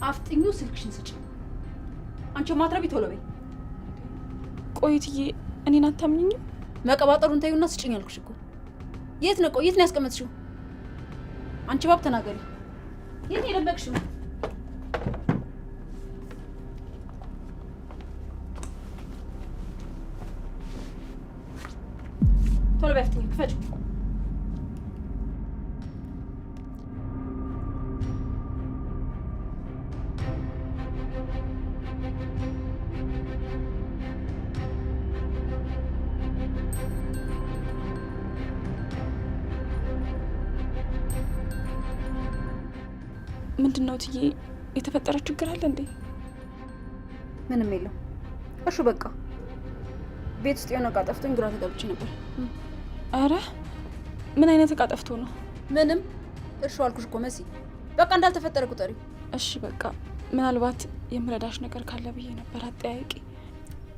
አፍጥኙ፣ ስልክሽን ስጭ። አንቺ ማትረቢ ቶሎ በይ። ቆይ እትዬ፣ እኔን አታምኝኝም? መቀባጠሩን ተይውና ስጭኝ አልኩሽ እኮ። የት ነው ቆይ፣ የት ነው ያስቀመጥሽው? አንቺ ባብ ተናገሪ። የት ነው የደበቅሽው? ቶሎ በይ አፍጥኚው፣ ክፈጪው። ምንድን ነው እትዬ? የተፈጠረ ችግር አለ እንዴ? ምንም የለም። እሺ በቃ ቤት ውስጥ የሆነ እቃ ጠፍቶኝ ግራ ተጋብቼ ነበር። አረ ምን አይነት እቃ ጠፍቶ ነው? ምንም። እርሾ አልኩሽ እኮ መሲ፣ በቃ እንዳልተፈጠረ ቁጠሪ። እሺ በቃ ምናልባት የምረዳሽ ነገር ካለ ብዬ ነበር አጠያቂ።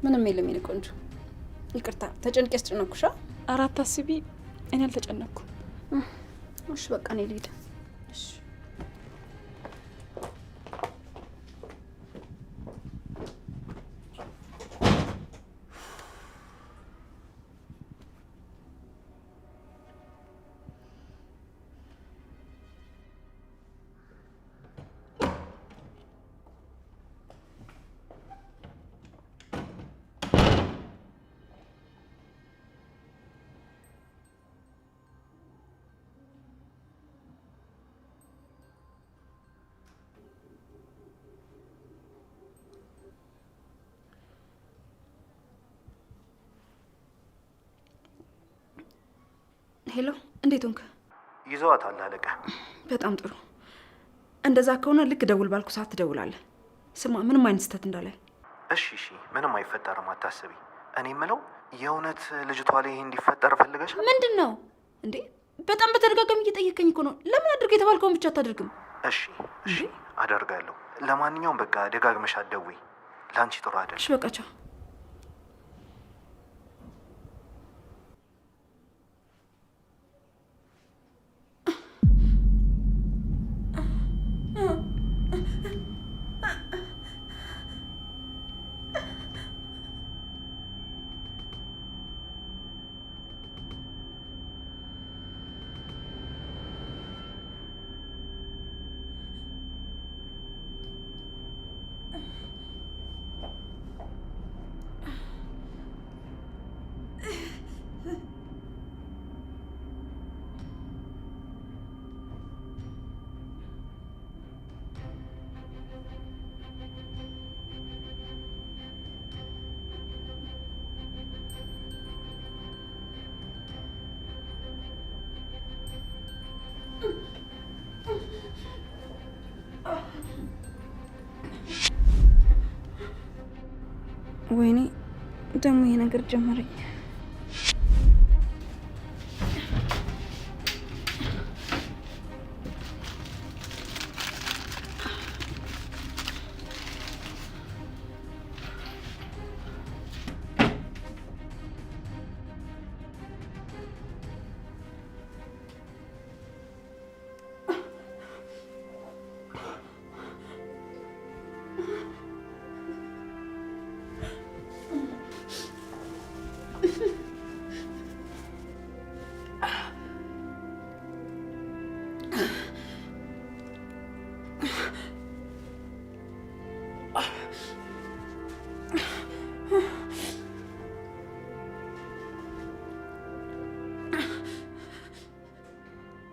ምንም የለም የኔ ቆንጆ። ይቅርታ ተጨንቄ አስጨነቅኩሽ። ኧረ አታስቢ፣ እኔ አልተጨነቅኩም። እሺ በቃ እኔ ልሂድ። እሺ። Hello፣ እንዴት ሆንክ? ይዘዋታል አለቃ። በጣም ጥሩ። እንደዛ ከሆነ ልክ ደውል ባልኩ ሰዓት ትደውላለህ። ስማ፣ ምንም አይነት ስህተት እንዳላይ። እሺ እሺ፣ ምንም አይፈጠርም፣ አታስቢ። እኔ የምለው የእውነት ልጅቷ ላይ ይሄ እንዲፈጠር ፈልገሻል? ምንድን ነው እንዴ? በጣም በተደጋጋሚ እየጠየቀኝ እኮ ነው። ለምን አድርግ የተባልከውን ብቻ አታደርግም? እሺ እሺ፣ አደርጋለሁ። ለማንኛውም በቃ ደጋግመሽ አትደውይ፣ ለአንቺ ጥሩ አይደለም። እሺ በቃ ቻው። ወይኔ ደግሞ ይሄ ነገር ጀመረኝ።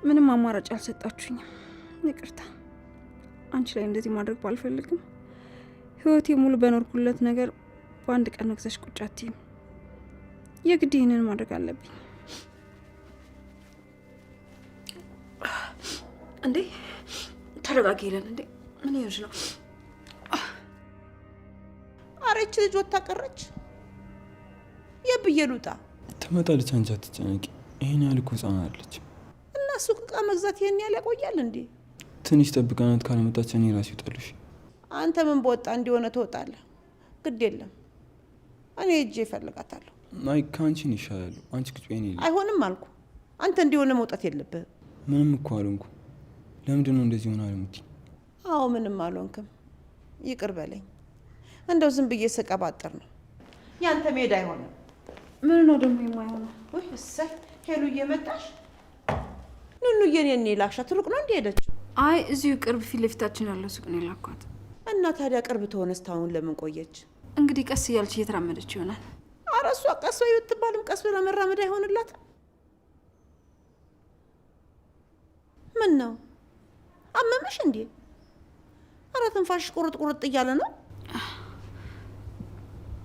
ምንም አማራጭ አልሰጣችሁኝም። ይቅርታ። አንቺ ላይ እንደዚህ ማድረግ ባልፈልግም ህይወቴ ሙሉ በኖርኩለት ነገር በአንድ ቀን ነግዘሽ ቁጭ አትይም። የግድ ይህንን ማድረግ አለብኝ። እንዴ ተረጋጊ ሄለን። እንዴ ምን ይሆንሽ ነው? ኧረ ይህች ልጅ ወጥታ ቀረች። የብዬ ልውጣ። ትመጣለች፣ አንቺ አትጨነቂ። ይሄን ያህል እኮ ህፃን አለች። እና ሱቅ ዕቃ መግዛት ይሄን ያህል ያቆያል እንዴ? ትንሽ ጠብቀናት ካልመጣች እኔ ራሴ እወጣለሁ። አንተ ምን በወጣ እንዲሆነ ትወጣለህ። ግድ የለም እኔ ሄጄ እፈልጋታለሁ። አይ ከአንቺን ይሻላሉ። አንቺ ግጭ። እኔ አይሆንም አልኩ። አንተ እንዲሆነ መውጣት የለብህም። ምንም እኮ አልሆንኩም። ለምንድን ነው እንደዚህ ሆነ አለምቲ? አዎ ምንም አልሆንክም። ይቅር በለኝ። እንደው ዝም ብዬ ስቀባጥር ነው። ያንተ መሄድ አይሆንም። ምን ነው ደግሞ የማይሆነው? ውይ እሰይ፣ ሄሉ እየመጣሽ ኑኑዬን እኔ ላክሻት። ሩቅ ነው እንደ ሄደችው? አይ እዚሁ ቅርብ ፊት ለፊታችን ያለው ሱቅ ነው የላኳት። እና ታዲያ ቅርብ ተሆነ እስካሁን ለምን ቆየች? እንግዲህ ቀስ እያለች እየተራመደች ይሆናል። ኧረ እሷ ቀስ በይ ብትባልም ቀስ ብላ መራመድ አይሆንላትም። ምን ነው አመመሽ እንዴ? ኧረ ትንፋሽ ቁርጥ ቁርጥ እያለ ነው።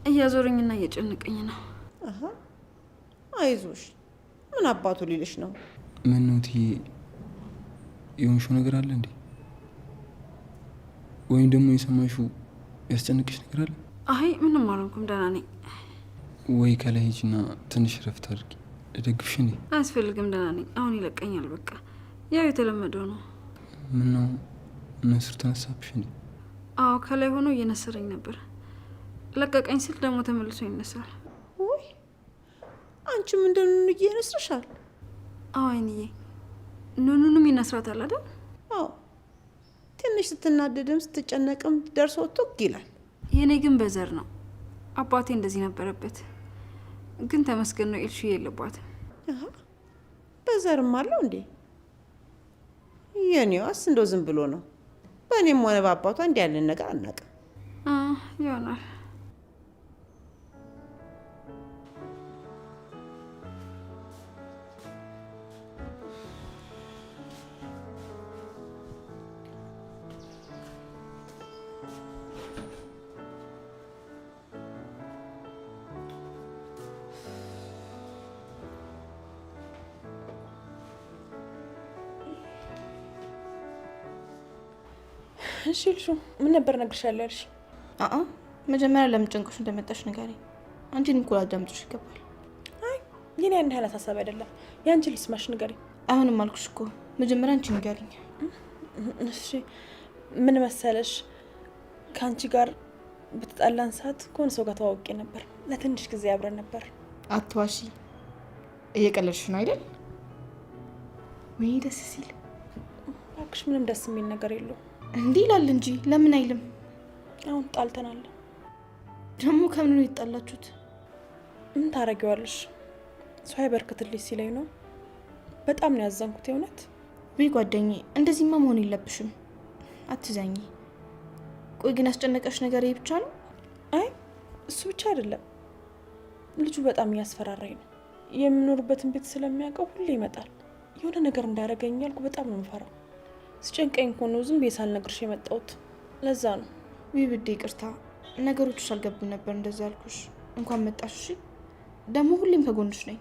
እያዞረኝና እየጨነቀኝ ነው። አሀ፣ አይዞሽ። ምን አባቱ ሊልሽ ነው? ምን ነው እትዬ፣ የሆንሽው ነገር አለ እንዴ? ወይም ደግሞ የሰማሽው ያስጨንቅሽ ነገር አለ? አይ ምንም አልሆንኩም፣ ደህና ነኝ። ወይ ከላይ ሂጂና ትንሽ ረፍት አድርጊ። ልደግፍሽ እንዴ? አያስፈልግም፣ ደህና ነኝ። አሁን ይለቀኛል። በቃ ያው የተለመደው ነው። ምን ነው ነስር ተነሳብሽ እንዴ? አዎ ከላይ ሆኖ እየነሰረኝ ነበር። ለቀቀኝ ስል ደግሞ ተመልሶ ይነሳል። ውይ አንቺም እንደ ኑኑዬ ይነስርሻል? አዎ አይንዬ፣ ኑኑንም ይነስራታል አይደል? አዎ ትንሽ ስትናደድም ስትጨነቅም ደርሶ ቱግ ይላል። የእኔ ግን በዘር ነው። አባቴ እንደዚህ ነበረበት። ግን ተመስገን ነው ኤልሹ የለባትም። አሃ፣ በዘርም አለው እንዴ? የኔዋስ እንደው ዝም ብሎ ነው። በእኔም ሆነ በአባቷ እንዲህ ያለን ነገር አናውቅም። ይሆናል። እሺ ልሹ፣ ምን ነበር እነግርሻለሁ ያልሽ? አአ መጀመሪያ ለምን ጨንቅሽ እንደመጣሽ ንገሪኝ። አንቺን እኮ ላዳምጥሽ ይገባል። አይ የኔ ያን ያህል አሳሳቢ አይደለም። የአንቺን ልስማሽ፣ ንገሪኝ። አሁንም አልኩሽ እኮ መጀመሪያ አንቺ ንገሪኝ። እሺ ምን መሰለሽ፣ ከአንቺ ጋር በተጣላን ሰዓት ከሆነ ሰው ጋር ተዋውቄ ነበር። ለትንሽ ጊዜ አብረን ነበር። አትዋሺ፣ እየቀለድሽ ነው አይደል? ወይ ደስ ሲል። እባክሽ ምንም ደስ የሚል ነገር የለውም። እንዲህ ይላል እንጂ ለምን አይልም? አሁን ጣልተናል። ደግሞ ከምን ነው የጣላችሁት? ምን ታደርጊዋለሽ? ሰው አይበርክትልሽ ሲለኝ ነው። በጣም ነው ያዘንኩት የእውነት። ውይ ጓደኛዬ፣ እንደዚህማ መሆን የለብሽም። አትዘኝ። ቆይ ግን ያስጨነቀሽ ነገር ይሄ ብቻ ነው? አይ እሱ ብቻ አይደለም። ልጁ በጣም እያስፈራራኝ ነው። የምኖርበትን ቤት ስለሚያውቀው ሁሌ ይመጣል። የሆነ ነገር እንዳያደርገኝ ያልኩ በጣም ነው የምፈራው። ሲጨንቀኝ እኮ ነው ዝም ብዬ ሳልነግርሽ የመጣሁት። ለዛ ነው። ውይ ብዴ ይቅርታ፣ ነገሮች አልገቡም ነበር እንደዛ ያልኩሽ። እንኳን መጣሽ። እሺ ደግሞ ሁሌም ከጎንሽ ነኝ።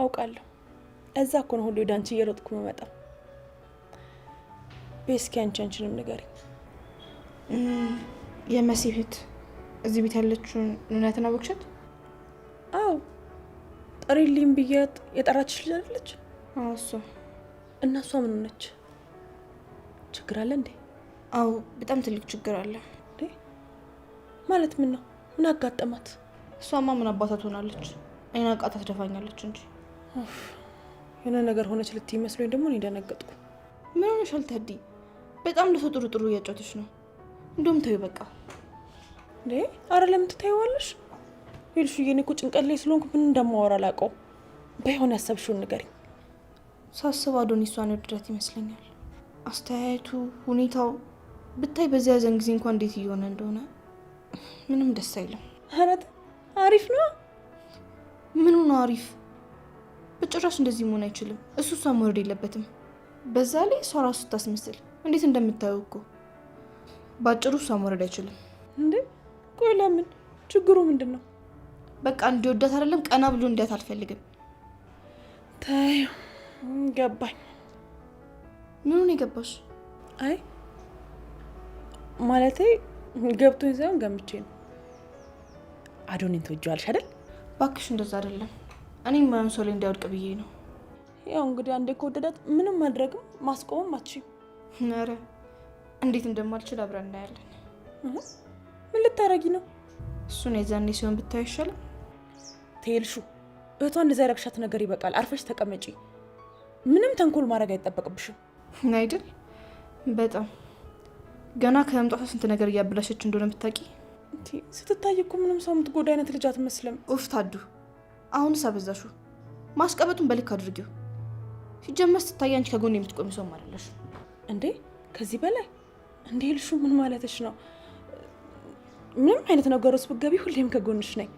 አውቃለሁ። እዛ እኮ ነው ሁሌ ወደ አንቺ እየሮጥኩ የምመጣው። በይ እስኪ አንቺ አንቺንም ንገሪኝ። የመሲ እህት እዚህ ቤት ያለችውን እውነትን አወቅሻት? አዎ ጥሪልኝ ብያት የጠራችሽ ልጅ አይደለች? አዎ እሷ። እና እሷ ምን ሆነች? ችግር አለ እንዴ? አዎ በጣም ትልቅ ችግር አለ። እንዴ ማለት ምን ነው? ምን አጋጠማት? እሷማ ምን አባቷ ትሆናለች? አይና ቃታ ትደፋኛለች እንጂ። የሆነ ነገር ሆነች ልትይ መስሎኝ ደግሞ እኔ ደነገጥኩ። ምን ሆነሻል ታዲ? በጣም ለሰው ጥሩ ጥሩ እያጫወተች ነው። እንደውም ተይው በቃ። እንዴ አረ ለምን ትታይዋለሽ? ይልሹ የኔ እኮ ጭንቀት ላይ ስለሆንኩ ምን እንደማወራ አላውቀውም። በይሆን ያሰብሽውን ንገሪኝ። ሳስብ አዶኒ እሷን የወደዳት ይመስለኛል። አስተያየቱ፣ ሁኔታው ብታይ በዚያ ያዘን ጊዜ እንኳን እንዴት እየሆነ እንደሆነ ምንም ደስ አይልም። ኧረ አሪፍ ነው። ምኑ ነው አሪፍ? በጭራሽ እንደዚህ መሆን አይችልም። እሱ እሷን መውረድ የለበትም። በዛ ላይ እሷ ራሱ ስታስመስል እንዴት እንደምታየው እኮ። በአጭሩ እሷ መውረድ አይችልም። እንዴ ቆይ ለምን? ችግሩ ምንድን ነው? በቃ እንዲወዳት አይደለም ቀና ብሎ እንዲያት አልፈልግም። ተይ ገባኝ። ምኑን የገባሽ? አይ ማለቴ ገብቶኝ ሳይሆን ገምቼ ነው። አዶኒን ትወጂዋለሽ አይደል? ባክሽ እንደዛ አይደለም። እኔ የማይሆን ሰው ላይ እንዳይወድቅ ብዬ ነው። ያው እንግዲህ አንዴ ከወደዳት ምንም ማድረግም ማስቆምም አትችይም። ኧረ እንዴት እንደማልችል አብረን እናያለን። ምን ልታረጊ ነው? እሱን የዛኔ ሲሆን ብታዩ አይሻልም? ተይልሹ እህቷ እንደዛ ያረግሻት ነገር ይበቃል። አርፈሽ ተቀመጪ። ምንም ተንኮል ማድረግ አይጠበቅብሽም። አይደል? በጣም ገና ከመምጣቷ ስንት ነገር እያበላሸች እንደሆነ ብታውቂ። ስትታይ እኮ ምንም ሰው የምትጎዳ አይነት ልጅ አትመስልም። ኡፍ ታዱ፣ አሁንስ አበዛሹ። ማስቀበጡን በልክ አድርጊው። ሲጀመር ስትታይ አንቺ ከጎን የምትቆሚ ሰውም አይደለሽ። እንዴ ከዚህ በላይ እንዴ? ልሹ ምን ማለትሽ ነው? ምንም አይነት ነገር ውስጥ ብትገቢ ሁሌም ከጎንሽ ነኝ።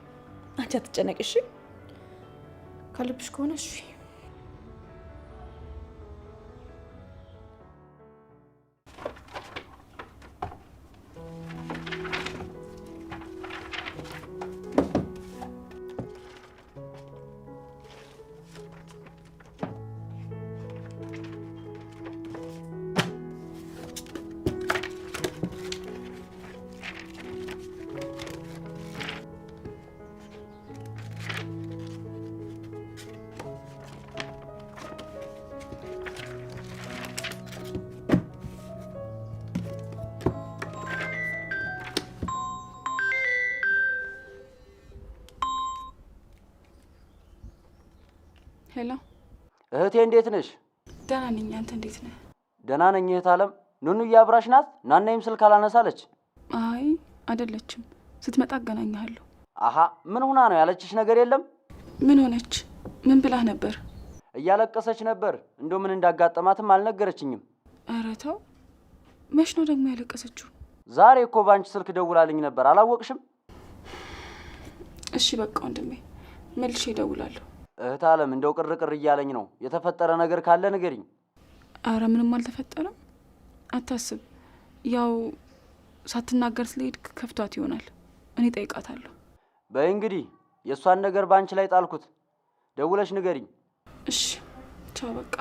አንቺ አትጨነቂ እሺ? ከልብሽ ከሆነ እሺ። Hello እህቴ፣ እንዴት ነሽ? ደህና ነኝ። አንተ እንዴት ነህ? ደህና ነኝ እህት አለም። ኑኑዬ አብራሽ ናት? ናናይም ስልክ አላነሳለች። አይ አይደለችም። ስትመጣ አገናኝሃለሁ። አሀ ምን ሆና ነው ያለችሽ ነገር የለም? ምን ሆነች? ምን ብላህ ነበር? እያለቀሰች ነበር። እንደው ምን እንዳጋጠማትም አልነገረችኝም። ኧረ ተው። መች ነው ደግሞ ያለቀሰችው? ዛሬ እኮ በአንቺ ስልክ ደውላልኝ ነበር፣ አላወቅሽም? እሺ በቃ ወንድሜ መልሼ እደውላለሁ። እህት አለም እንደው ቅር ቅር እያለኝ ነው። የተፈጠረ ነገር ካለ ንገሪኝ። አረ ምንም አልተፈጠረም፣ አታስብ። ያው ሳትናገር ስለሄድክ ከፍቷት ይሆናል። እኔ ጠይቃታለሁ። በይ እንግዲህ የእሷን ነገር በአንቺ ላይ ጣልኩት። ደውለሽ ንገሪኝ። እሺ ቻው። በቃ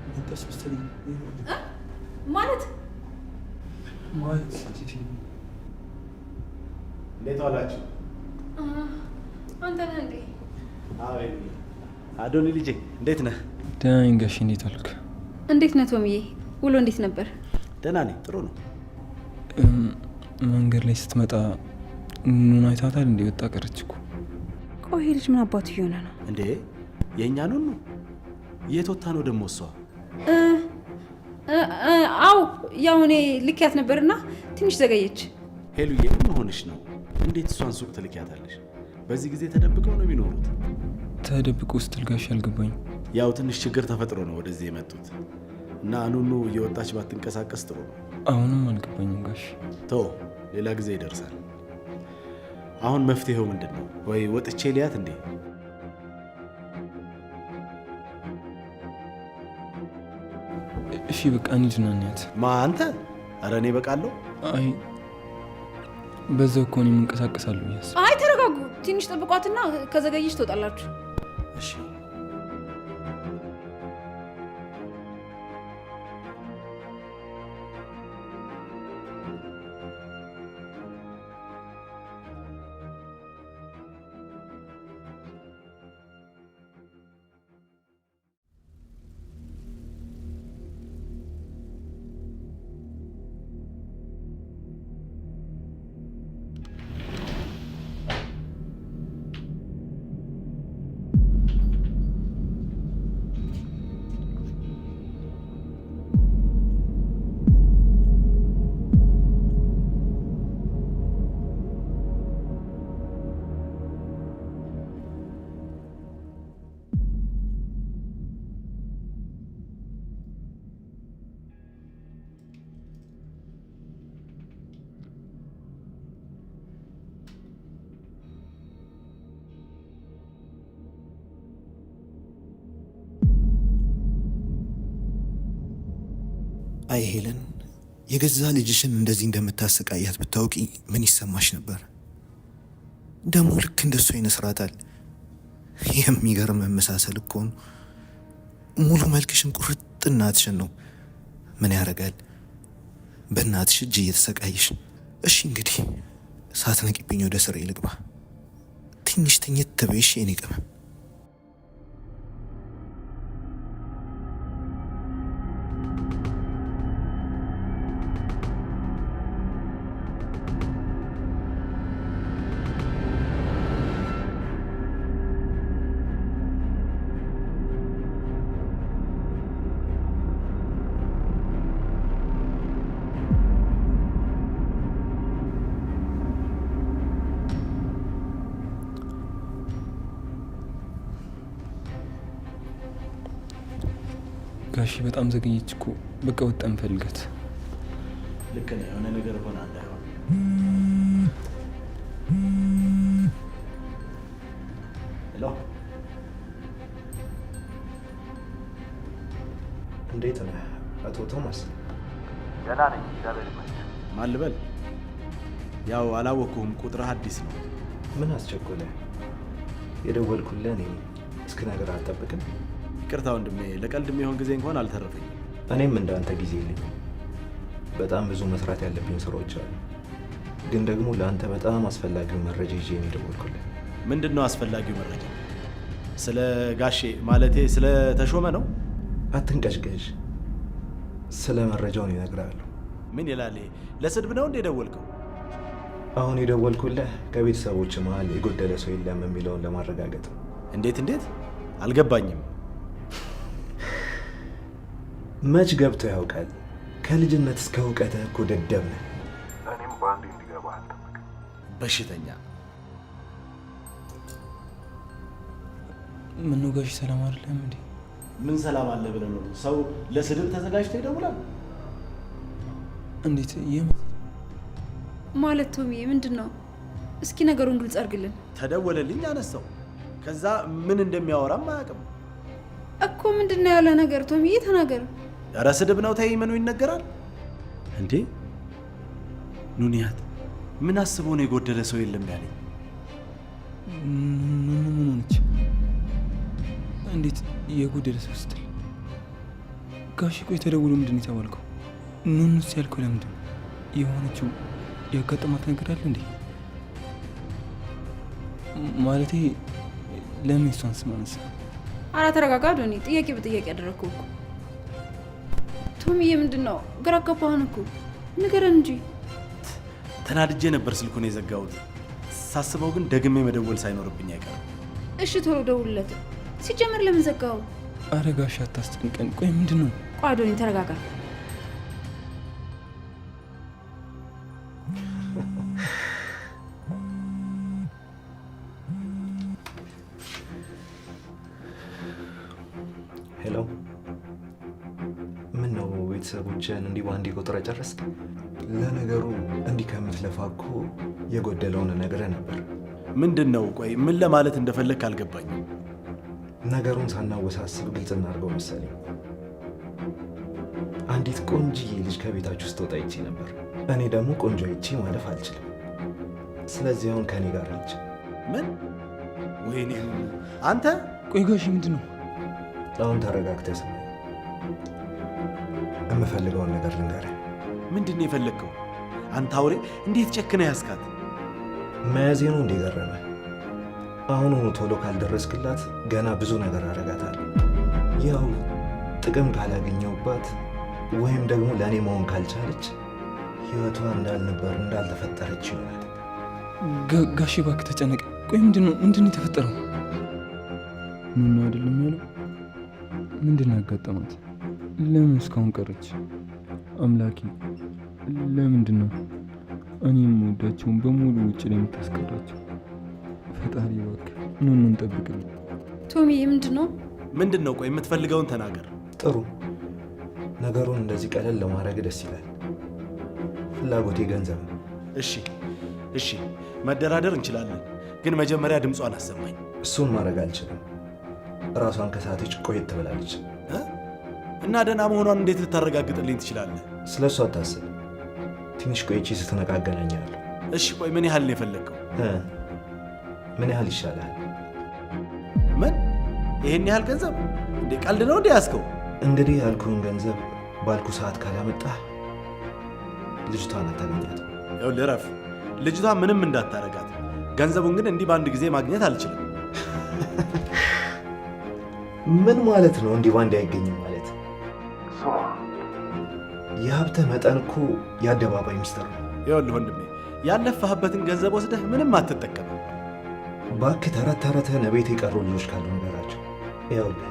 መጣች መሰለኝ። ማለት ማለት እንዴት ዋላችሁ? አንተ ነህ እንዴ? አዶኒ ልጄ እንዴት ነህ? ደህና ነኝ ጋሼ። እንዴት ዋልክ? እንዴት ነህ ቶምዬ? ውሎ እንዴት ነበር? ደህና ነኝ፣ ጥሩ ነው። መንገድ ላይ ስትመጣ ኑኑን አይታታል እንዴ? ወጣ ቀረች እኮ። ቆይ ይሄ ልጅ ምን አባቱ እየሆነ ነው እንዴ? የእኛ ኑኑ የት ወታ ነው ደግሞ እሷ? አው ያው እኔ ልኪያት ነበርና ትንሽ ዘገየች። ሄሉዬ ምን ሆነሽ ነው? እንዴት እሷን ሱቅ ትልኪያታለሽ? በዚህ ጊዜ ተደብቀው ነው የሚኖሩት። ተደብቆ ስትል ጋሼ አልገባኝም። ያው ትንሽ ችግር ተፈጥሮ ነው ወደዚህ የመጡት እና ኑኑ እየወጣች ባትንቀሳቀስ ጥሩ ነው። አሁንም አልገባኝም ጋሼ። ተው ሌላ ጊዜ ይደርሳል። አሁን መፍትሄው ምንድን ነው? ወይ ወጥቼ ሊያት እንዴ? እሺ በቃ እንሂድና እንያት። ማ አንተ? ኧረ እኔ እበቃለሁ። አይ በዛው እኮ እኔም እንቀሳቀሳለሁ ብዬ አስቤ። አይ ተረጋጉ፣ ትንሽ ጠብቋትና ከዘገየች ትወጣላችሁ። እሺ አይ ሄለን፣ የገዛ ልጅሽን እንደዚህ እንደምታሰቃያት ብታውቂ ምን ይሰማሽ ነበር? ደግሞ ልክ እንደሱ ይነስራታል። የሚገርም መመሳሰል እኮ ነው። ሙሉ መልክሽን ቁርጥ እናትሽን ነው። ምን ያደርጋል በእናትሽ እጅ እየተሰቃየሽ። እሺ እንግዲህ ሳትነቂብኝ ወደ ስሬ ልግባ። ትንሽ ትኝት ትበይሽ የኔ ቅመም። ጋሺ በጣም ዘገየች እኮ። በቃ ወጣን ፈልጋት። ልክ ነህ። የሆነ ነገር ሆና እንዳይሆን። Hello፣ እንዴት ነህ አቶ ቶማስ? ደህና ነኝ፣ እግዚአብሔር ይመስገን። ማን ልበል? ያው አላወቅኩህም፣ ቁጥርህ አዲስ ነው። ምን አስቸኮለ? የደወልኩልህ እኔ ነኝ። እስክነግርህ አትጠብቅም? ይቅርታ ወንድሜ፣ ለቀልድ የሚሆን ጊዜ እንኳን አልተረፈኝም። እኔም እንዳንተ ጊዜ የለኝም። በጣም ብዙ መስራት ያለብኝ ስራዎች አሉ። ግን ደግሞ ለአንተ በጣም አስፈላጊውን መረጃ ይዤ ነው የደወልኩልህ። ምንድን ነው አስፈላጊው መረጃ? ስለ ጋሼ ማለቴ ስለ ተሾመ ነው? አትንቀዥቀዥ። ስለ መረጃው ነው እነግርሃለሁ። ምን ይላል ይሄ? ለስድብ ነው እንዴ የደወልከው? አሁን የደወልኩልህ ከቤተሰቦች መሀል የጎደለ ሰው የለም የሚለውን ለማረጋገጥ ነው። እንዴት እንዴት? አልገባኝም። መች ገብቶ ያውቃል? ከልጅነት እስከ እውቀትህ እኮ ደደብ ነህ። እኔም በአንዴ እንዲገባ አልጠብቅም። በሽተኛ። ምነው ጋሺ ሰላም አይደለም እንዴ? ምን ሰላም አለ ብለህ ነው? ሰው ለስድብ ተዘጋጅቶ ይደውላል? እንዴት? ማለት ቶሚዬ ምንድን ነው? እስኪ ነገሩን ግልጽ አድርግልን። ተደወለልኝ፣ አነሳው። ከዛ ምን እንደሚያወራም አያውቅም እኮ። ምንድን ነው ያለ ነገር ቶሚዬ? ተናገር። ኧረ ስድብ ነው ተይ፣ ምኑ ይነገራል እንዴ? ኑንያት ምን አስቦ ነው የጎደለ ሰው የለም ያለኝ? ምን ሆነች? እንዴት የጎደለ ሰው ስትል? ጋሺ ቆይ ተደውሎ ምንድን ነው የተባልከው? ኑኑስ ያልከው ለምንድን ነው? የሆነችው ያጋጠማት ነገር አለ እንዴ? ማለቴ ለምን እሷን ስም አነሳ? ኧረ ተረጋጋ ዶኒ። ጥያቄ በጥያቄ ያደረግከው እኮ ቶሚዬ። ምንድን ነው ግራ አጋባህን እኮ፣ ንገረን እንጂ። ተናድጄ ነበር ስልኩን የዘጋሁት። ሳስበው ግን ደግሜ መደወል ሳይኖርብኝ አይቀርም። እሺ ቶሎ ደውልለት። ሲጀመር ለምን ዘጋኸው? ኧረ ጋሺ አታስጨንቀን። ቆይ ምንድን ነው? ቆይ አዶኒ ተረጋጋ። Hello፣ ምን ነው ቤተሰቦችን እንዲህ በአንዴ ቆጥረህ ጨረስክ? ለነገሩ እንዲህ ከምትለፋ እኮ የጎደለውን ነግረህ ነበር። ምንድን ነው? ቆይ ምን ለማለት እንደፈለግክ አልገባኝም። ነገሩን ሳናወሳስብ ግልጽ እናድርገው መሰለኝ። አንዲት ቆንጅዬ ልጅ ከቤታችሁ ስትወጣ አይቼ ነበር። እኔ ደግሞ ቆንጆ አይቼ ማለፍ አልችልም። ስለዚህ አሁን ከኔ ጋር ነች። ምን? ወይኔ አንተ! ቆይ ጋሺ ምንድን ነው? አሁን ተረጋግተህ ስማኝ። የምፈልገውን ነገር ልንገርህ። ምንድን ነው የፈለግከው? አንተ አውሬ! እንዴት ጨክነህ ያዝካት? መያዜ ነው እንደ ገረመህ? አሁኑኑ ቶሎ ካልደረስክላት ገና ብዙ ነገር አደርጋታለሁ። ያው ጥቅም ካላገኘሁባት ወይም ደግሞ ለእኔ መሆን ካልቻለች ህይወቷ እንዳልነበር እንዳልተፈጠረች ይሆናል። ጋሺ እባክህ ተጨነቀ። ቆይ ምንድን ነው የተፈጠረው? ኑኑ አይደለም ያለው? ምንድን ነው ያጋጠማት? ለምን እስካሁን ቀረች? አምላኬ ለምንድን ነው እኔ የምወዳቸውን በሙሉ ውጭ ላይ የምታስቀራቸው? ፈጣሪ እባክህ ኑኑን ጠብቅልኝ። ቶሚ ምንድን ነው? ምንድን ነው? ቆይ የምትፈልገውን ተናገር። ጥሩ፣ ነገሩን እንደዚህ ቀለል ለማድረግ ደስ ይላል። ፍላጎቴ ገንዘብ ነው። እሺ እሺ፣ መደራደር እንችላለን፣ ግን መጀመሪያ ድምጿን አሰማኝ። እሱን ማድረግ አልችልም። ራሷን ከሳተች ቆየት ትብላለች። እና ደህና መሆኗን እንዴት ልታረጋግጥልኝ ትችላለህ? ስለ እሱ አታስብ። ትንሽ ቆይቼ ስትነቃ አገናኛለሁ። እሺ ቆይ ምን ያህል ነው የፈለግከው? ምን ያህል ይሻላል? ምን ይሄን ያህል ገንዘብ እንዴ? ቀልድ ነው እንዴ ያዝከው? እንግዲህ ያልኩህን ገንዘብ ባልኩ ሰዓት ካላመጣህ ልጅቷን አታገኛትም። ይኸውልህ እረፍ። ልጅቷ ምንም እንዳታረጋት። ገንዘቡን ግን እንዲህ በአንድ ጊዜ ማግኘት አልችልም። ምን ማለት ነው? እንዲህ ባንድ አይገኝም ማለት? የሀብትህ መጠን እኮ የአደባባይ ሚስጥር ነው። ይኸውልህ ወንድሜ፣ ያለፋህበትን ገንዘብ ወስደህ ምንም አትጠቀምም። እባክህ ተረት ተረትህን እቤት የቀሩ ልጆች ካሉ ንገራቸው። ይኸውልህ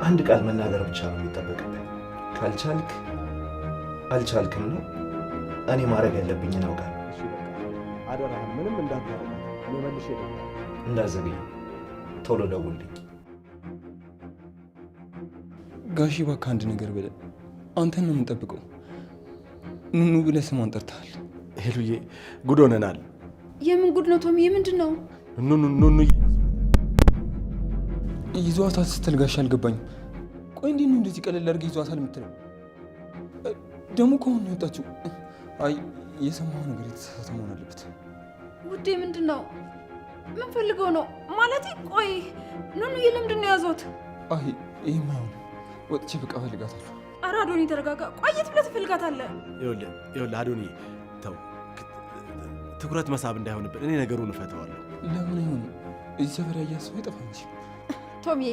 አንድ ቃል መናገር ብቻ ነው የሚጠበቅብህ። ካልቻልክ አልቻልክም ነው። እኔ ማድረግ ያለብኝን አውቃለሁ። እሺ በቃ አደራህን፣ ምንም እንዳታረጋት። እኔ መልሼ እደውላለሁ። እንዳዘገኝ ቶሎ ደውልልኝ። ጋሺ እባክህ አንድ ነገር በለን። አንተን ነው የምንጠብቀው። ኑኑ ብለህ ስሟን ጠርተሃል። ሄሉዬ ጉድ ሆነናል። የምን ጉድ ነው ቶሚ? የምንድን ነው? ኑኑ ኑኑ ይዟታል ስትል ጋሽ አልገባኝም። ቆይ እንዴት ነው እንደዚህ ቀለል አድርገህ ይዟታል የምትለው? ደግሞ ከሆነ ነው የወጣችው። አይ የሰማኸው ነገር የተሳሳተ መሆን አለበት። ውዴ ምንድን ነው? ምን ፈልገው ነው ማለት? ቆይ ኑኑዬ ለምንድን ነው የያዟት? አይ ይሄማ አይሆንም። ወጥቼ በቃ እፈልጋታለሁ። ኧረ አዶኒ ተረጋጋ። ቆየት ብለህ ትፈልጋታለህ? ይኸውልህ አዶኒ ተው፣ ትኩረት መሳብ እንዳይሆንብን እኔ ነገሩን እፈተዋለሁ። ለምን አይሆንም? እዚህ ሰፈር ያያት ሰው አይጠፋም እንጂ። ቶሚዬ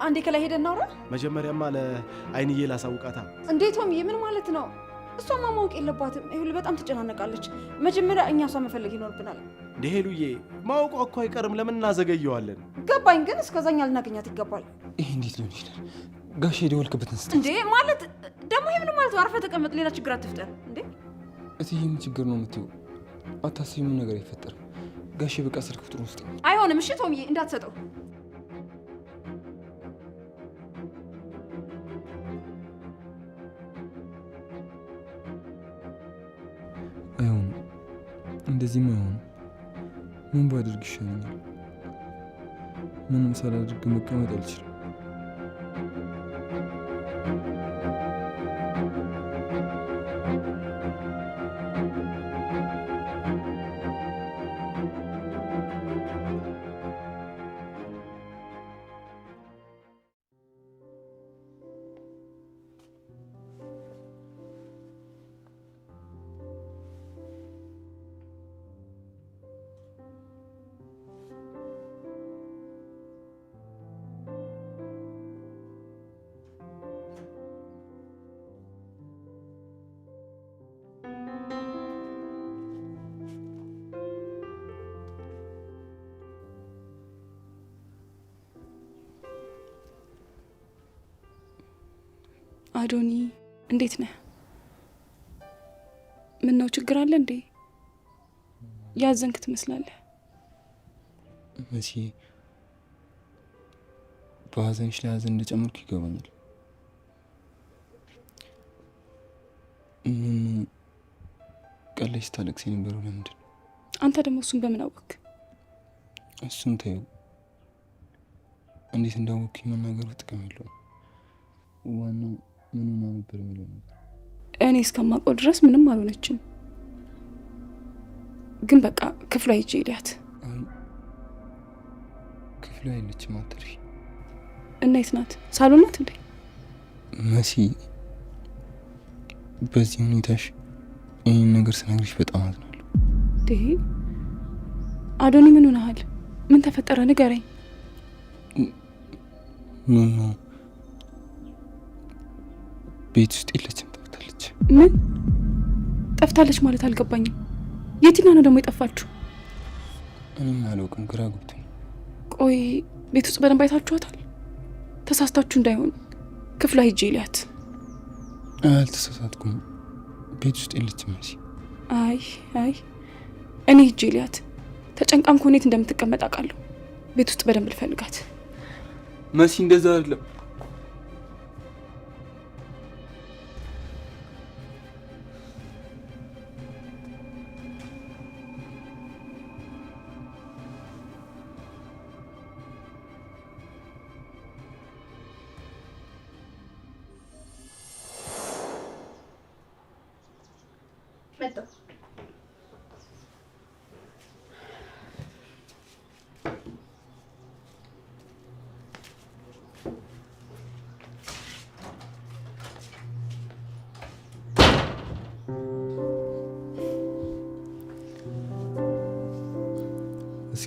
አንዴ ከላይ ሄደን እናውራ። መጀመሪያማ ለአይንዬ ላሳውቃታ። እንዴ ቶሚዬ ምን ማለት ነው? እሷማ ማወቅ የለባትም። ይኸውልህ በጣም ትጨናነቃለች። መጀመሪያ እኛ እሷ መፈለግ ይኖርብናል። እንዴ ሄሉዬ ማወቋ እኮ አይቀርም። ለምን እናዘገየዋለን? ገባኝ፣ ግን እስከዛኛ ልናገኛት ይገባል። ይሄ እንዴት ሊሆን ይችላል? ጋሼ የደወልክበትን ስጠኝ። እንዴ ማለት ደግሞ ይሄ ምን ማለት ነው? አርፈህ ተቀመጥ፣ ሌላ ችግር አትፍጠር። እንዴ እትዬ ምን ችግር ነው የምትይው? አታስቢ፣ ምን ነገር አይፈጠርም። ጋሼ በቃ ስልክ ቁጥሩን ስጠኝ። አይሆንም። እሺ ቶሚዬ እንዳትሰጠው። አይሆንም፣ እንደዚህም አይሆንም። ምን ባደርግ ይሻለኛል? ምንም ሳላደርግ መቀመጥ አልችልም። አዶኒ እንዴት ነህ? ምን ነው ችግር አለ እንዴ? ያዘንክ ትመስላለህ። መሲ፣ በሀዘንሽ ላይ ሀዘን እንደጨመርኩ ይገባኛል። ኑኑ ቀን ላይ ስታለቅስ የነበረው ለምንድን ነው? አንተ ደግሞ እሱን በምን አወቅክ? እሱን ተይው። እንዴት እንዳወቅኩኝ መናገሩ ጥቅም የለውም። ዋናው ምን ሆና ነበር የሚለው ነገር። እኔ እስከማውቀው ድረስ ምንም አልሆነችም። ግን በቃ ክፍሏ ሂጅ ሄዳት። ክፍሏ የለችም። አትርፊ። እና የት ናት? ሳሎን ናት እንዴ? መሲ፣ በዚህ ሁኔታሽ ይህን ነገር ስነግርሽ በጣም አዝናለሁ። እንዴ አዶኒ ምን ሆነሃል? ምን ተፈጠረ? ንገረኝ። ኑኑ ቤት ውስጥ የለችም፣ ጠፍታለች። ምን ጠፍታለች ማለት አልገባኝም። የትኛው ነው ደግሞ የጠፋችሁ? እኔም አላውቅም፣ ግራ ገብቶኝ። ቆይ ቤት ውስጥ በደንብ አይታችኋታል? ተሳስታችሁ እንዳይሆን ክፍሏ ሂጅ ይላት። አልተሳሳትኩም፣ ቤት ውስጥ የለችም መሲ። አይ አይ እኔ ሂጅ ይላት። ተጨንቃም ከሆነ የት እንደምትቀመጥ አውቃለሁ። ቤት ውስጥ በደንብ ልፈልጋት። መሲ እንደዛ አይደለም። መጣሁ።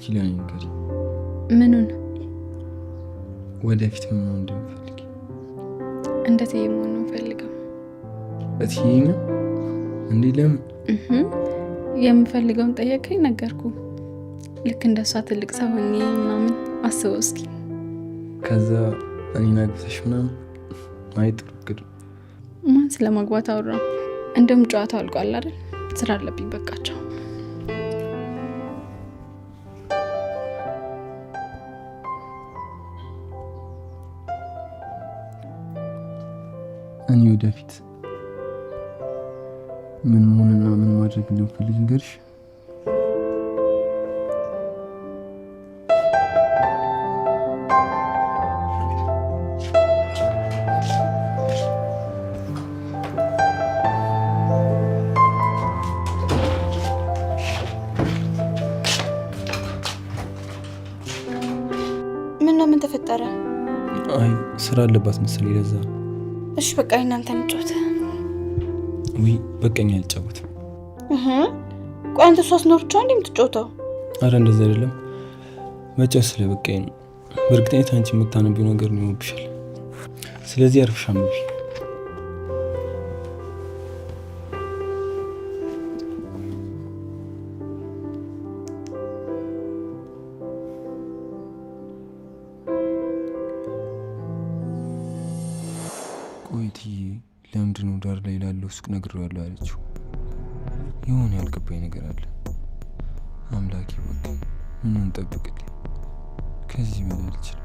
እስኪ ለኔ ንገሪኝ። ምኑን? ወደፊት ምን መሆን እንደምፈልግ። እንደ እትዬ መሆን ነው የምፈልገው። እትዬ ነው እንዴ? ለምን? የምፈልገውን ጠየቀኝ፣ ነገርኩ። ልክ እንደሷ ትልቅ ሰው ሆኜ ምናምን አስበው እስኪ። ከዛ እኔን አግብተሽ ምናምን። አይ ጥሩ እቅድ። ማን ስለማግባት አወራ? እንደውም ጨዋታው አልቋል አይደል? ስራ አለብኝ፣ በቃቸው። እኔ ወደፊት ምን መሆንና ምን ማድረግ እንደምፈልግ ንገርሽ። ምን ነው? ምን ተፈጠረ? አይ ስራ አለባት መሰለኝ ለዛ። እሺ በቃ እናንተ እንጫወት። ውይ በቃኝ፣ አልጫወትም። ቆይ አንተ እሷ ስትኖር ብቻ እንዴ የምትጫወተው? አረ እንደዛ አይደለም፣ መጫወት ስለበቃኝ ነው። በእርግጠኝነት አንቺ የምታነቢው ነገር ይኖርብሻል። ስለዚህ አርፈሽ አንብቢ። ቆይ እትዬ ለምንድን ነው ዳር ላይ ላለው ሱቅ ነግሬዋለሁ ያለችው? የሆነ ያልገባኝ ነገር አለ። አምላኬ እባክህ ምኑን ጠብቅልኝ፣ ከዚህ በላይ አልችልም።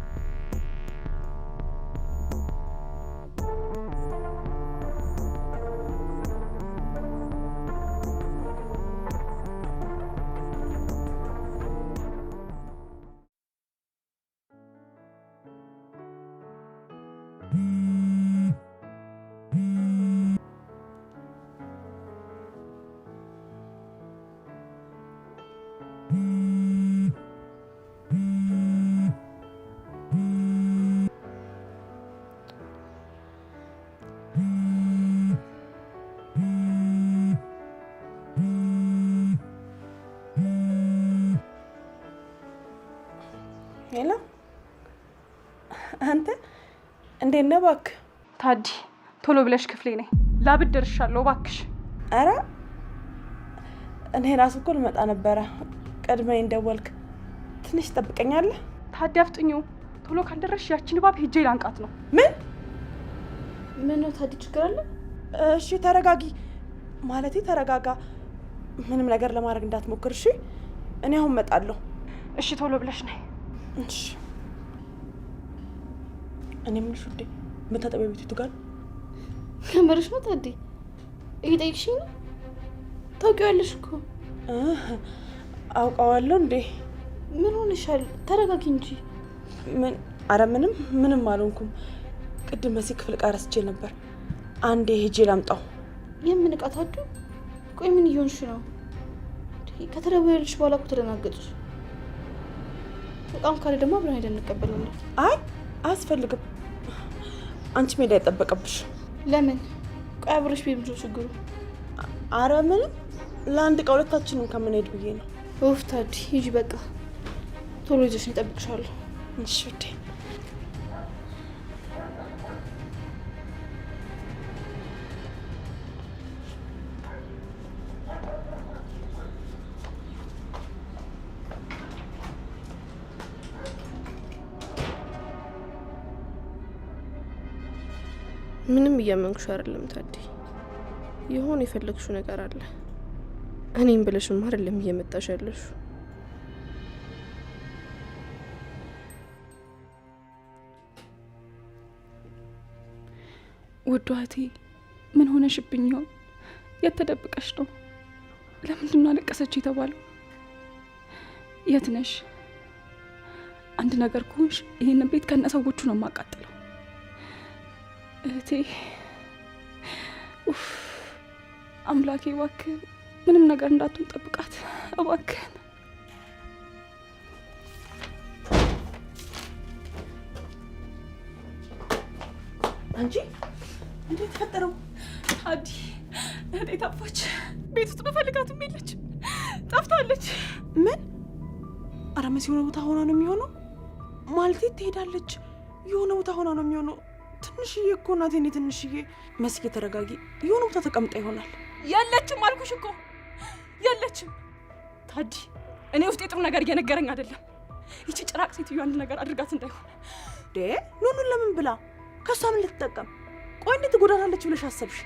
Hello፣ አንተ እንዴት ነህ? እባክህ ታዲ ቶሎ ብለሽ ክፍሌ ነይ፣ ላብድ ደርሻለሁ እባክሽ። ኧረ እኔ ራሱ እኮ ልመጣ ነበረ፣ ቀድመኝ ደወልክ። ትንሽ ትጠብቀኛለህ? ታዲ አፍጥኚው፣ ቶሎ ካልደረስሽ ያችን እባብ ሄጄ ላንቃት ነው። ምን ምን ነው ታዲ፣ ችግር አለ? እሺ ተረጋጊ፣ ማለቴ ተረጋጋ። ምንም ነገር ለማድረግ እንዳትሞክር እሺ? እኔ አሁን እመጣለሁ። እሺ ቶሎ ብለሽ ነይ። እሺ። እኔ የምልሽ ውዴ፣ መታጠቢያ ቤቱ የቱ ጋር ነው? ከምርሽ ነው ታዲ? እየጠየቅሽኝ ነው? ታውቂዋለሽ እኮ። አውቀዋለሁ እንዴ? ምን ሆነሻል? ተረጋጊ እንጂ። ምን? አረ ምንም ምንም አልሆንኩም። ቅድም መሲ ክፍል ዕቃ ረስቼ ነበር። አንዴ ሄጄ ላምጣው። የምን ዕቃ ታዱ? ቆይ ምን እየሆንሽ ነው? ከተደወለልሽ በኋላ እኮ ተደናገጥሽ። በጣም ካለ ደግሞ አብረን ሄደን እንቀበላለን። አይ አያስፈልግም። አንቺ ሜዳ አይጠበቅብሽ። ለምን? ቆይ አብረሽ ቤት ብዙ ችግሩ። አረ ምንም፣ ለአንድ ዕቃ ሁለታችንም ከምንሄድ ብዬ ነው። ኡፍ ታዲ ሂጂ በቃ ቶሎ ይዘሽ ነው፣ እጠብቅሻለሁ። እሺ ውዴ። ምንም እያመንኩሽ አይደለም ታዲ። የሆነ የፈለግሽው ነገር አለ። እኔም ብለሽም አይደለም እየመጣሽ ያለሽው። ውዷ እህቴ ምን ሆነሽብኝ ይሆን? የት ተደብቀሽ ነው? ለምንድን ነው አለቀሰች የተባለው? የት ነሽ? አንድ ነገር ከሆንሽ ይሄንን ቤት ከነሰዎቹ ነው የማቃጥለው። እህቴ ኡፍ፣ አምላኬ እባክህ ምንም ነገር እንዳትሆን ጠብቃት እባክህን። አንቺ እንዴት ተፈጠረው? ታዲ እህቴ ጠፋች። ቤት ውስጥ በፈልጋትም የለችም፣ ጠፍታለች። ምን? ኧረ መሲ የሆነ ቦታ ሆና ነው የሚሆነው። ማለቴ ትሄዳለች። የሆነ ቦታ ሆና ነው የሚሆነው። ትንሽዬ እኮ ናት የኔ ትንሽዬ። መስዬ ተረጋጊ። የሆነ ቦታ ተቀምጣ ይሆናል። የለችም አልኩሽ እኮ የለችም። ታዲ እኔ ውስጥ የጥሩ ነገር እየነገረኝ አይደለም። ይቺ ጭራቅ ሴትዮ አንድ ነገር አድርጋት እንዳይሆን። ዴ ኑኑን ለምን ብላ ከእሷ ምን ልትጠቀም? ቆይ እንዴት ትጎዳታለች ብለሽ አሰብሽ?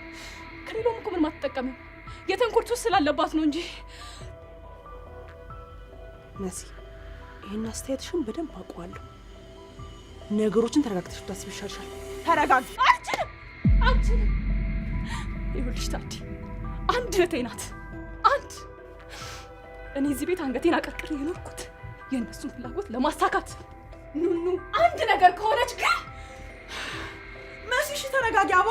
ከሌሎም እኮ ምንም አትጠቀምም። የተንኮል ሱስ ስላለባት ነው እንጂ። መሲ ይህን አስተያየትሽን በደንብ አውቀዋለሁ። ነገሮችን ተረጋግተሽ ብታስቢ ይሻልሻል። ተረጋጊ። አልችልም፣ አልችልም። ይኸውልሽ ታዲ አንድ እህቴ ናት። አንድ እኔ እዚህ ቤት አንገቴን አቀርቅሬ የኖርኩት የእነሱን ፍላጎት ለማሳካት። ኑኑ አንድ ነገር ከሆነች ግን መሲ እሺ ተረጋጊ። አቦ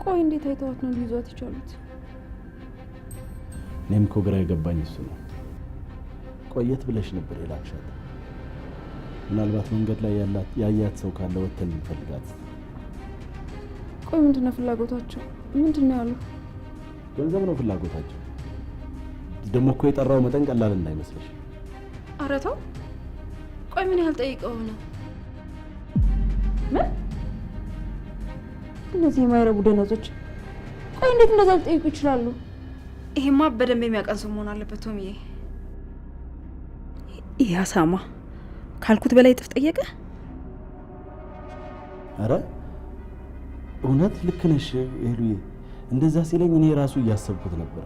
ቆይ እንዴት አይተዋት ነው ሊይዟት የቻሉት? እኔም እኮ ግራ የገባኝ እሱ ነው። ቆየት ብለሽ ነበር የላክሻት። ምናልባት መንገድ ላይ ያያት ሰው ካለ ወተን እንፈልጋት። ቆይ ምንድን ነው ፍላጎታቸው? ምንድን ነው ያሉ? ገንዘብ ነው ፍላጎታቸው። ደግሞ እኮ የጠራው መጠን ቀላል እንዳይመስልሽ። ኧረ ተው። ቆይ ምን ያህል ጠይቀው ነው? ምን እነዚህ የማይረቡ ደነዞች! ቆይ እንዴት እንደዛ ሊጠይቁ ይችላሉ? ይሄማ በደንብ የሚያውቀን ሰው መሆን አለበት ቶሚዬ። ይህ አሳማ ካልኩት በላይ እጥፍ ጠየቀ። አረ እውነት ልክ ነሽ ሄሉዬ። እንደዛ ሲለኝ እኔ ራሱ እያሰብኩት ነበር።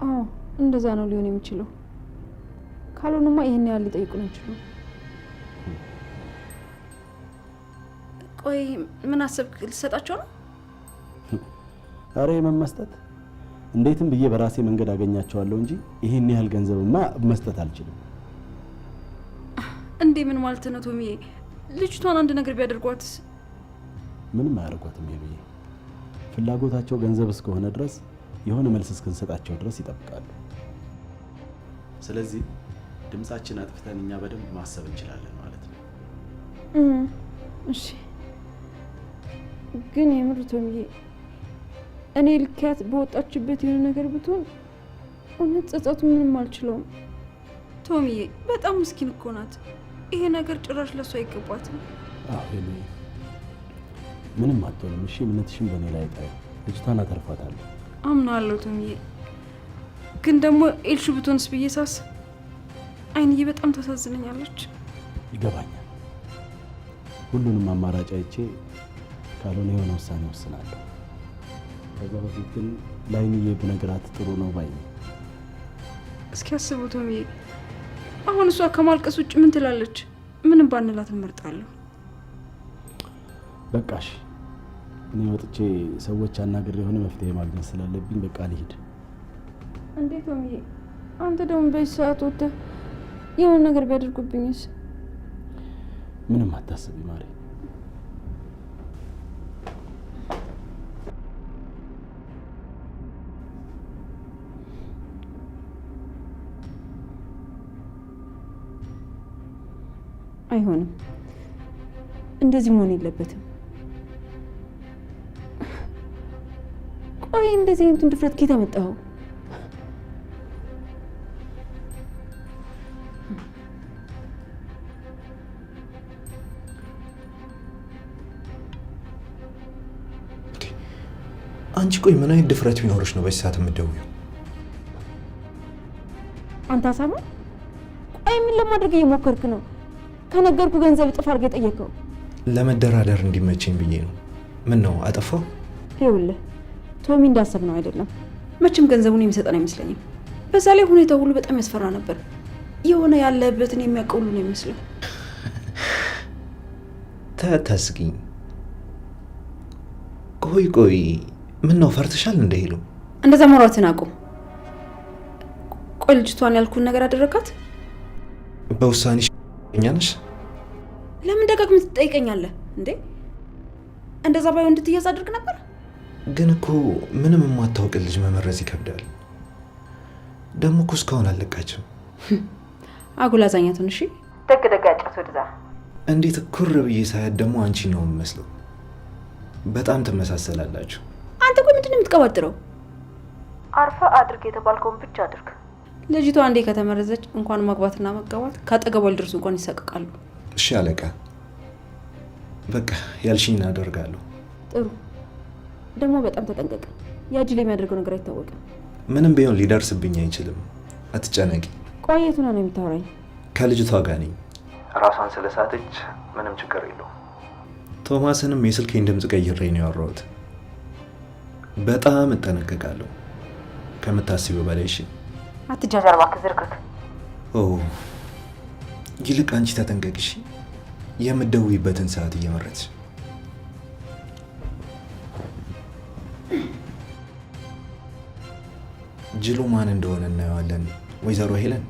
አዎ እንደዛ ነው ሊሆን የሚችለው። ካልሆነማ ይሄን ያህል ሊጠይቁን አይችሉም። ቆይ ምን አሰብክ? ልትሰጣቸው ነው? አረ የምን መስጠት፣ እንዴትም ብዬ በራሴ መንገድ አገኛቸዋለሁ እንጂ ይሄን ያህል ገንዘብማ መስጠት አልችልም። እንዴ ምን ማለት ነው ቶሚዬ? ልጅቷን አንድ ነገር ቢያደርጓትስ? ምንም አያደርጓትም ሄሉዬ። ፍላጎታቸው ገንዘብ እስከሆነ ድረስ የሆነ መልስ እስክንሰጣቸው ድረስ ይጠብቃሉ። ስለዚህ ድምጻችን አጥፍተን እኛ በደንብ ማሰብ እንችላለን ማለት ነው። እሺ ግን የምር ቶሚዬ እኔ ልኪያት በወጣችበት የሆነ ነገር ብትሆን እውነት ጸጸቱ ምንም አልችለውም። ቶሚዬ በጣም ምስኪን እኮ ናት። ይሄ ነገር ጭራሽ ለሷ አይገባትም። አዎ ሄሉዬ ምንም አትሆንም። እሺ እምነትሽን በእኔ ላይ ጣይ። ልጅቷን አተርፋታለሁ። አምናለሁ ቶሚዬ። ግን ደግሞ ኤልሹ ብትሆንስ ብዬ ሳስብ አይንዬ በጣም ታሳዝነኛለች። ይገባኛል። ሁሉንም አማራጭ አይቼ ካልሆነ የሆነ ውሳኔ ወስናለሁ። ከዛ በፊት ግን ለአይንዬ ብነግራት ጥሩ ነው ባይ ነኝ። እስኪ አስበው ቶሚዬ፣ አሁን እሷ ከማልቀስ ውጭ ምን ትላለች? ምንም ባንላት እንመርጣለሁ። በቃሽ፣ እኔ ወጥቼ ሰዎች አናግሬ የሆነ መፍትሄ ማግኘት ስላለብኝ በቃ ልሂድ። እንዴ ቶሚዬ፣ አንተ ደግሞ በዚህ ሰዓት ወጥተህ የሆነ ነገር ቢያደርጉብኝስ? ምንም አታስቢ ማሬ። አይሆንም፣ እንደዚህ መሆን የለበትም። ቆይ እንደዚህ አይነቱን ድፍረት ከየት አመጣኸው? አንቺ ቆይ ምን አይነት ድፍረት ቢኖርሽ ነው በዚህ ሰዓት የምትደውይው? አንተ አሳማ፣ ቆይ ምን ለማድረግ እየሞከርክ ነው? ከነገርኩ ገንዘብ እጥፍ አድርገህ የጠየቀው? ለመደራደር እንዲመቸኝ ብዬ ነው። ምን ነው አጠፋው? ይኸውልህ ቶሚ እንዳሰብነው አይደለም። መቼም ገንዘቡን የሚሰጠን አይመስለኝም። በዛ ላይ ሁኔታው ሁሉ በጣም ያስፈራ ነበር። የሆነ ያለህበትን የሚያውቀው ሁሉ ነው የሚመስለው። ታስቂኝ። ቆይ ቆይ፣ ምን ነው ፈርተሻል? እንደ ሄሉ እንደዛ ማውራትን አቁም። ቆይ ልጅቷን ያልኩን ነገር አደረካት? በውሳኔሽ እኛ ነሽ? ለምን ደጋግመህ ትጠይቀኛለህ እንዴ? እንደዛ ባይሆን እንድትያዝ አድርግ ነበር። ግን እኮ ምንም የማታውቅ ልጅ መመረዝ ይከብዳል። ደግሞ እኮ እስካሁን አልለቃችም። አጉል አዛኛቱን። እሺ ደግ ደግ ያጫት ወደዛ። እንዴት ኩር ብዬ ሳያት ደግሞ አንቺ ነው የምመስለው። በጣም ትመሳሰላላችሁ። አንተ ቆይ ምንድን ነው የምትቀባጥረው? አርፈ አድርግ የተባልከውን ብቻ አድርግ። ልጅቷ አንዴ ከተመረዘች እንኳን ማግባትና መጋባት ከአጠገቧ ሊደርሱ እንኳን ይሳቀቃሉ። እሺ አለቃ፣ በቃ ያልሽኝን አደርጋለሁ። ጥሩ። ደግሞ በጣም ተጠንቀቅ። ያ ጅል የሚያደርገው ነገር አይታወቅም። ምንም ቢሆን ሊደርስብኝ አይችልም። አትጨነቂ። ቆይ የት ሆነህ ነው የምታወራኝ? ከልጅቷ ጋር ነኝ። ራሷን ስለሳተች ምንም ችግር የለውም። ቶማስንም የስልኬን ድምፅ ቀይሬ ነው ያወራሁት። በጣም እጠነቀቃለሁ ከምታስቢው በላይ። እሺ አትጃጃል እባክህ ዝርክርክ። ኦ ይልቅ አንቺ ተጠንቀቂ እሺ። የምትደውይበትን ሰዓት እየመረጥሽ። ጅሉ ማን እንደሆነ እናየዋለን። ወይዘሮ ሄለን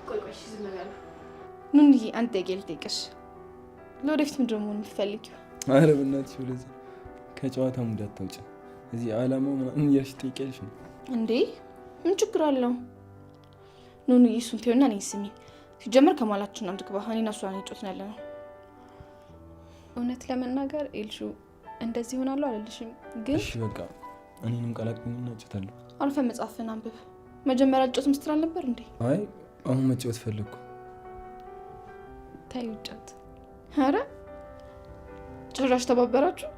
ቆይ ቆይ፣ ዝም በሉ። ኑንዬ፣ አንድ ጥያቄ ልጠይቅሽ። ለወደፊት ምንድን ነው መሆን የምትፈልጊው? ኧረ በእናትሽ ወደዛ ከጨዋታ mood አታውጪ። እዚህ አላማው ምናምን እያልሽ ትጠይቂያለሽ ነው እንዴ? ምን ችግር አለው? ኑኑዬ፣ እሱን ተይውና እኔን ስሚኝ። ሲጀመር ከማላችን አንድ ግባ። እኔና እሷ ነን እየጮትን ያለ ነው። እውነት ለመናገር ኤልሹ እንደዚህ ሆናለሁ አልልሽም፣ ግን እሺ በቃ እኔንም ቀላቅኝና እጫወታለሁ። አርፈህ መጽሐፍህን አንብብ። መጀመሪያ አልጮትም ስትል አልነበር እንዴ? አይ አሁን መጫወት ፈለግኩ። ተይው ጫት። ኧረ ጭራሽ ተባበራችሁ።